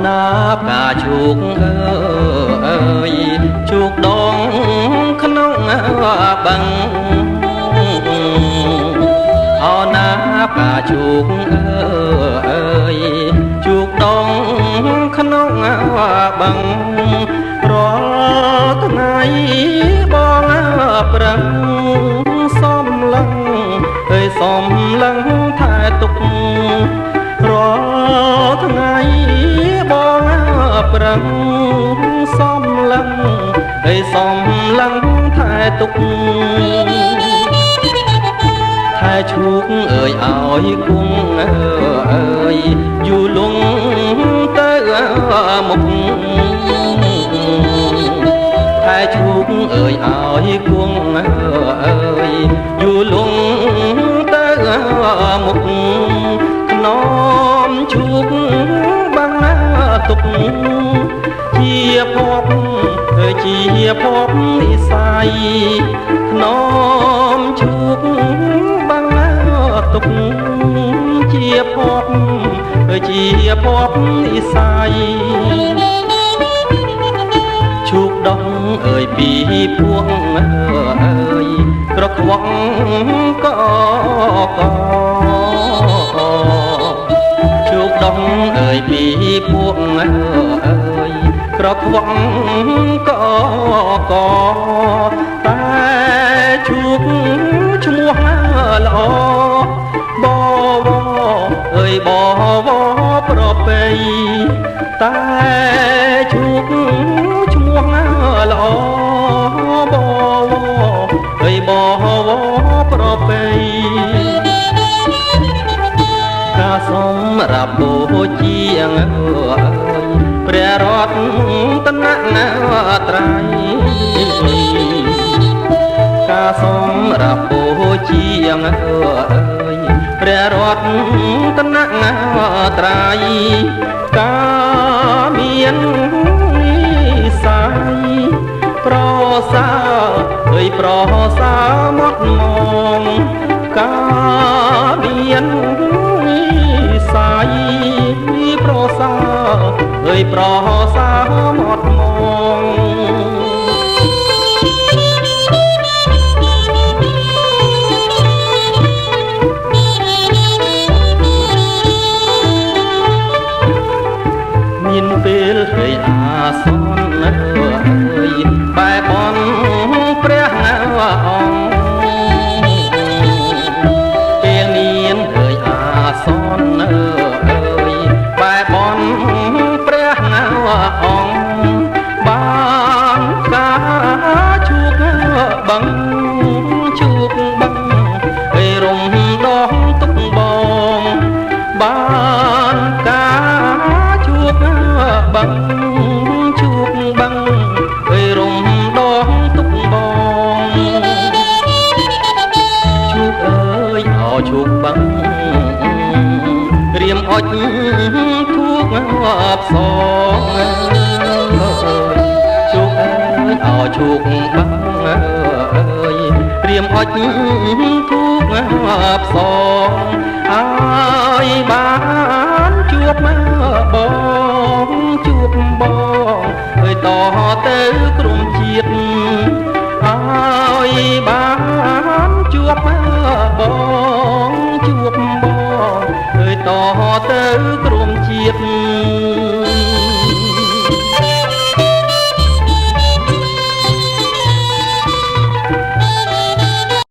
ណាផ្កាឈូកអើយឈូកដងក្នុងបឹងអោណាផ្កាឈូកអើយឈូកដងក្នុងបឹងរាល់ថ្ងៃបងប្រឹងសំឡឹងអើយសំឡឹងថែទុករាល់ថ្ងៃបងប្រឹងសំឡឹងអើយសំឡឹងថែទុកថែឈូកអើយឲ្យគង់អើយយូរលងទៅមុខថែឈូកអើយឲ្យគង់អើយយូរលងទៅមុខខ្នមឈូកបាំងទុកជាភពជាភពនិស័យខ្នមឈូកបាំងទុកជាភពជាភពនិស័យឈូកដងអើយពីពួងអើយក្រខ្វងកកឈូកដងអើយពីពួងអើយក្រខ្វងកកតែឈូកឈ្មោះល្អបវអើយបវប្រពៃតែឈូកឈ្មោះល្អបវអើយបវប្រពៃការសម្រាប់បូជាងអើយព្រះរតនត្រ័យការសម្រាប់បូជាងអើយព្រះរតនត្រ័យការមាននិស័យប្រសើរអើយប្រសើរមកមងការមាននិស័យប្រសើរអើយប្រសើរមកមងមានពេលហើយអាសន្នអើយបែបនព្រះអង្គពេលមានហើយអាសន្នអើយបែបនព្រះអង្គបានការជួបបឹងជួបបឹងហើយរំដងទុកបងបានការជួបបឹងជួបបឹងហើយរំដងទុកបងជួបអើយអោជួបបឹងរៀមអុចធូបផ្សងជួបអើយអោជួបបឹងអើយរៀមអុចធូបផ្សងហើយបានជួបបងជួបបងហើយតទៅក្រុមជាតិហើយបានជួបបងជួបបងហើយតទៅក្រុមជាតិ។